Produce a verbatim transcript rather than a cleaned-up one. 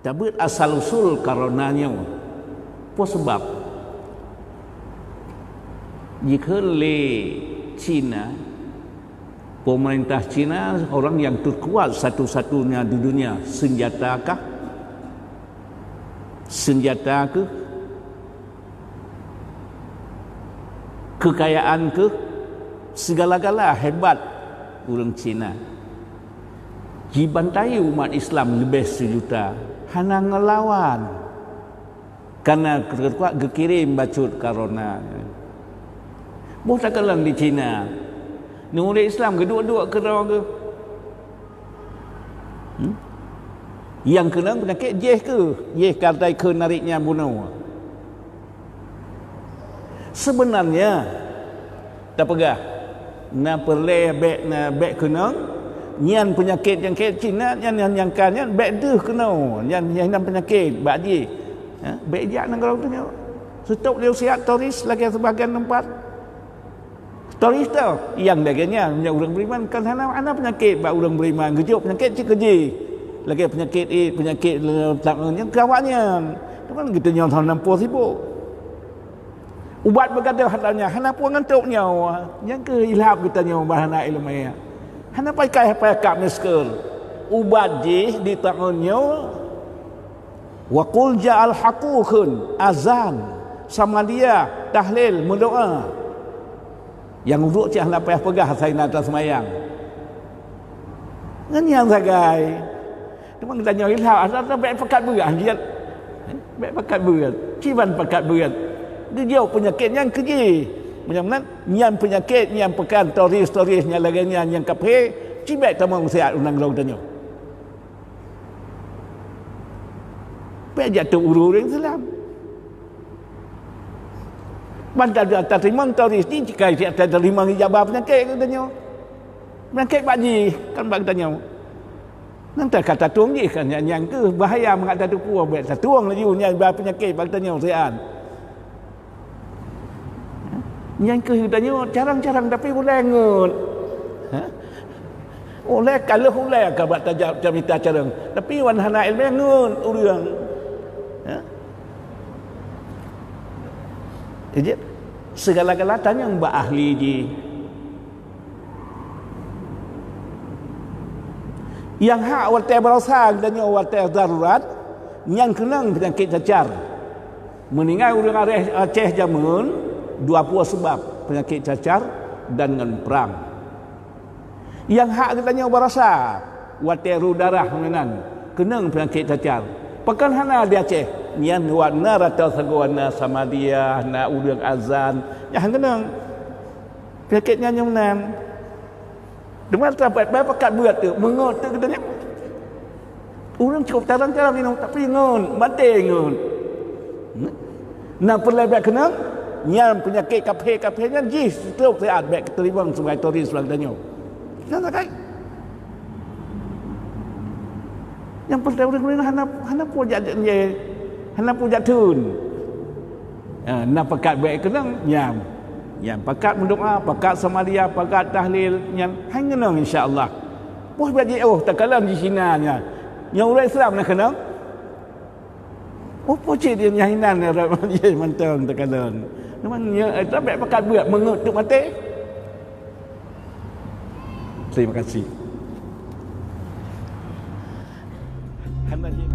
Tabeuet asal usul corona nyoe. Peue sabab? Jikheun lé Cina, pemerintah Cina orang yang terkuat satu-satunya di dunia, senjata kah? Senjata keuh? Kekayaan keuh? Segala-gala hebat ureuëng Cina. Jibantai umat Islam leubeh sejuta, hana ngelawan. Karena kuat geukirém bacut corona. Boh takalon di Cina, ureuëng Islam geuduek-duek keudroe geuh. Hmm? Nyang keunong peunyakét jih keuh, jih ka tai kheun narit nyan bunoe. Sebenarnya, tapeugah, na peureulée bék, na bék keunong, nyan peunyakét nyang kheun Cina nyan, nyan nyang ka nyan bék deuh keunoe, nyan, nyan peunyakét bak jih. Ha? Bék jak nanggroe tanyoe. Seutôt lé siat turis lagée sibagian teumpat. Turis tau, nyang lagée nyan, meunyoe ureuëng beriman kan hana, hana peunyakét bak ureuëng beriman, geujok peunyakét cit keu jih. Lagée peunyakét éh, peunyakét, eh, nyang keu awaknyan. Teuma geutanyoe hana po sibok. Ubat beugadoh hana nyan, hana puang ngantok nyoe. Nyang keuh ilham geutanyoe bak hana iéleumé. Hana pakai-pakai kap masker. Ubat jih di taun nyoe, wa qul ja'al haqu kheun, azan, samadiyah, tahlil, meudoá. Nyang uduk cit hana payah peugah asai na taseumayang. Ngon nyang sagai. Teuma geutanyoe ilham, asai bék pakat beuet, jeuet. Bék pakat beuet. Kiban pakat beuet. Geujok peunyakét nyan keu jih. Meunyoe meunan, nyan peunyakét nyang peukan turis-turis nyang lagée nyan nyang kaphé, cibék tamong siat u nanggroe tanyoe. Bék jak teuh ureuëng Islam. Ban ta-, ta-, tateurimong turis jih, jika siat tateurimong ijabah peunyakét geutanyoe. Peunyakét bak jih, kan bak geutanyoe. Nyan ka tatueng jih kan, nyan, nyan keuh bahaya mangat tateupeue, bék tatueng laju nyan ba peunyakét bak geutanyoe siat. Nyan keuh geutanyoe carông-carông tapi ulée ngon. Ha? Ulée ka lheueh ulée ka bak tajak tamita carông, tapi wan hana iéleumé ngon ureuëng. Ha? Jadi, segala-gala tanyong bak ahli jih. Nyang hak watée baroesa geutanyoe watée darurat, nyan keunong peunyakét cacar. Meuninggai ureuëng Aceh, Aceh jameun, dua pue seubab peunyakét cacar dan ngon prang. Nyang hak geutanyoe baroesa, watée rôh darah meunan, keunong peunyakét cacar. Pakon hana di Aceh? Nyan wat na rata sagoe na samadiyah, na ureuëng azan, nyang keunong. Peunyakét nyan nyang meunan. Teuma tapat, bah pakat beuet teuk, meungot teuk geutanyoe. Ureuëng cukôp tarang-tarang inong, tapi ngon, maté ngon. Na peureulée bék keunong, nyan peunyakét kaphé-kaphé nyan jih seutôt siat bék teurimong sibagai turis bak geutanyoe. Nyan sagai. Nyang peureulée ureuëng-ureuëng hana, hana peue jak, hana peue jak theun. Ha, na pakat bék keunong, nyan. Nyan pakat meudoá, pakat samadiyah, pakat tahlil, nyan hai ngeunong insya Allah. Poh bék jiôh takalon di Cina nyan. Nyang ureuëng Islam na keunong. Oh, po cit nyan hinan ureuëng mantong takalon. Memang nyoe, eh, bék pakat beuet meungot teuk maté. Terima kasih. Hana jih.